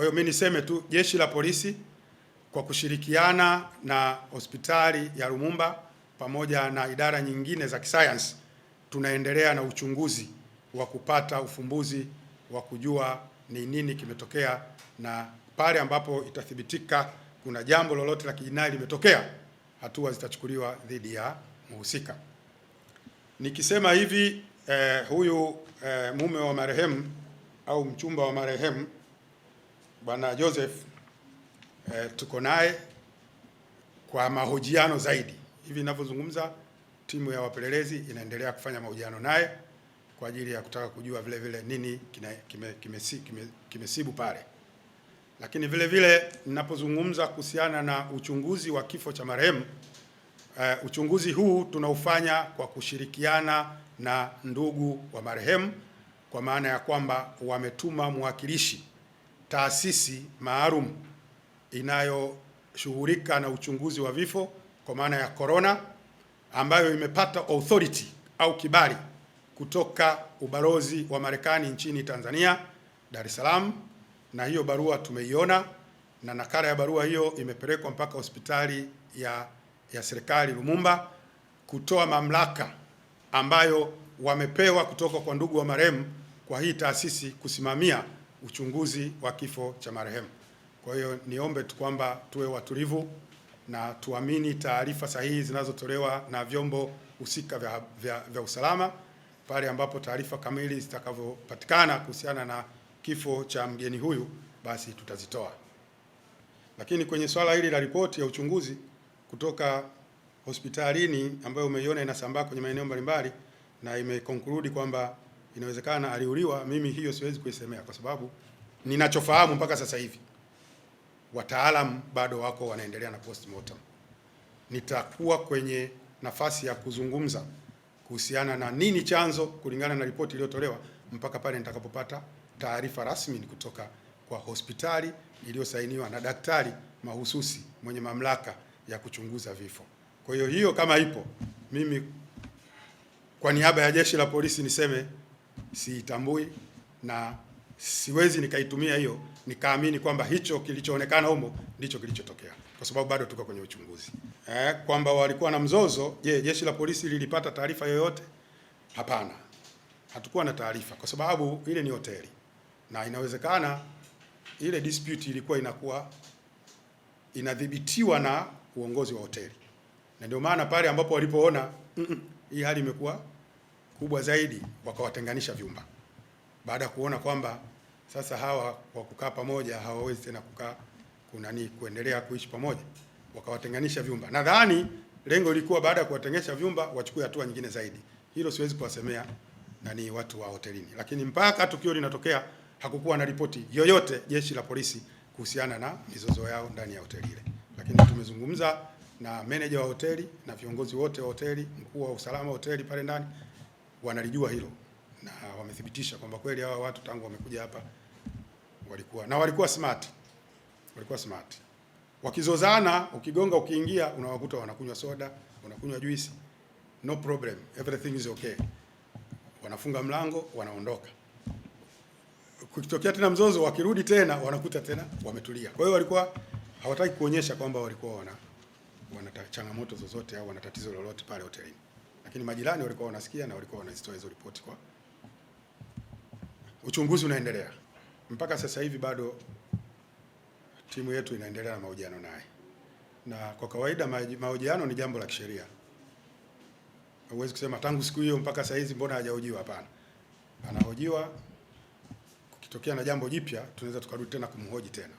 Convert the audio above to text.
Kwa hiyo mimi niseme tu jeshi la polisi kwa kushirikiana na hospitali ya Lumumba pamoja na idara nyingine za kisayansi tunaendelea na uchunguzi wa kupata ufumbuzi wa kujua ni nini kimetokea, na pale ambapo itathibitika kuna jambo lolote la kijinai limetokea, hatua zitachukuliwa dhidi ya mhusika. Nikisema hivi huyu mume wa marehemu au mchumba wa marehemu Bwana Joseph tuko naye kwa mahojiano zaidi. Hivi ninavyozungumza, timu ya wapelelezi inaendelea kufanya mahojiano naye kwa ajili ya kutaka kujua vile vile nini kimesibu pale. Lakini vile vile ninapozungumza kuhusiana na uchunguzi wa kifo cha marehemu uchunguzi huu tunaufanya kwa kushirikiana na ndugu wa marehemu, kwa maana ya kwamba wametuma mwakilishi taasisi maalum inayoshughulika na uchunguzi wa vifo kwa maana ya corona, ambayo imepata authority au kibali kutoka ubalozi wa Marekani nchini Tanzania, Dar es Salaam, na hiyo barua tumeiona na nakala ya barua hiyo imepelekwa mpaka hospitali ya serikali Lumumba kutoa mamlaka ambayo wamepewa kutoka kwa ndugu wa marehemu kwa hii taasisi kusimamia uchunguzi wa kifo cha marehemu. Kwa hiyo niombe tu kwamba tuwe watulivu na tuamini taarifa sahihi zinazotolewa na vyombo husika vya usalama pale ambapo taarifa kamili zitakavyopatikana kuhusiana na kifo cha mgeni huyu basi tutazitoa. Lakini kwenye swala hili la ripoti ya uchunguzi kutoka hospitalini ambayo umeiona inasambaa kwenye maeneo mbalimbali na imeconclude kwamba inawezekana aliuliwa, mimi hiyo siwezi kuisemea kwa sababu ninachofahamu mpaka sasa hivi wataalamu bado wako wanaendelea na postmortem. Nitakuwa kwenye nafasi ya kuzungumza kuhusiana na nini chanzo kulingana na ripoti iliyotolewa mpaka pale nitakapopata taarifa rasmi kutoka kwa hospitali iliyosainiwa na daktari mahususi mwenye mamlaka ya kuchunguza vifo. Kwa hiyo hiyo kama ipo, mimi kwa niaba ya jeshi la polisi niseme siitambui na siwezi nikaitumia hiyo nikaamini kwamba hicho kilichoonekana humo ndicho kilichotokea, kwa sababu bado tuko kwenye uchunguzi. Kwamba walikuwa na mzozo. Je, jeshi la polisi lilipata taarifa yoyote? Hapana, hatukuwa na taarifa, kwa sababu ile ni hoteli na inawezekana ile dispute ilikuwa inakuwa inadhibitiwa na uongozi wa hoteli, na ndio maana pale ambapo walipoona hii hali imekuwa kubwa zaidi, wakawatenganisha vyumba baada ya kuona kwamba sasa hawa kwa kukaa pamoja hawawezi tena kukaa kunani kuendelea kuishi pamoja, wakawatenganisha vyumba. Nadhani lengo lilikuwa baada ya kuwatenganisha vyumba wachukue hatua nyingine zaidi. Hilo siwezi kuwasemea nani watu wa hotelini, lakini mpaka tukio linatokea hakukuwa na ripoti yoyote jeshi la polisi kuhusiana na mizozo yao ndani ya hoteli ile, lakini tumezungumza na meneja wa hoteli na viongozi wote wa hoteli, mkuu wa usalama wa hoteli pale ndani wanalijua hilo na wamethibitisha kwamba kweli hawa watu tangu wamekuja hapa walikuwa na walikuwa smart, walikuwa smart. Wakizozana, ukigonga, ukiingia, unawakuta wanakunywa soda, wanakunywa juisi, no problem, everything is okay. Wanafunga mlango, wanaondoka. Kukitokea tena mzozo, wakirudi tena wanakuta tena wametulia. Kwa hiyo walikuwa hawataki kuonyesha kwamba walikuwa wana changamoto zozote au wana tatizo lolote pale hotelini, lakini majirani walikuwa wanasikia na walikuwa wanazitoa hizo ripoti. Kwa uchunguzi unaendelea mpaka sasa hivi, bado timu yetu inaendelea na mahojiano naye, na kwa kawaida mahojiano ni jambo la kisheria. Huwezi kusema tangu siku hiyo mpaka sasa hizi mbona hajahojiwa. Hapana, anahojiwa. Kukitokea na jambo jipya tunaweza tukarudi tena kumhoji tena.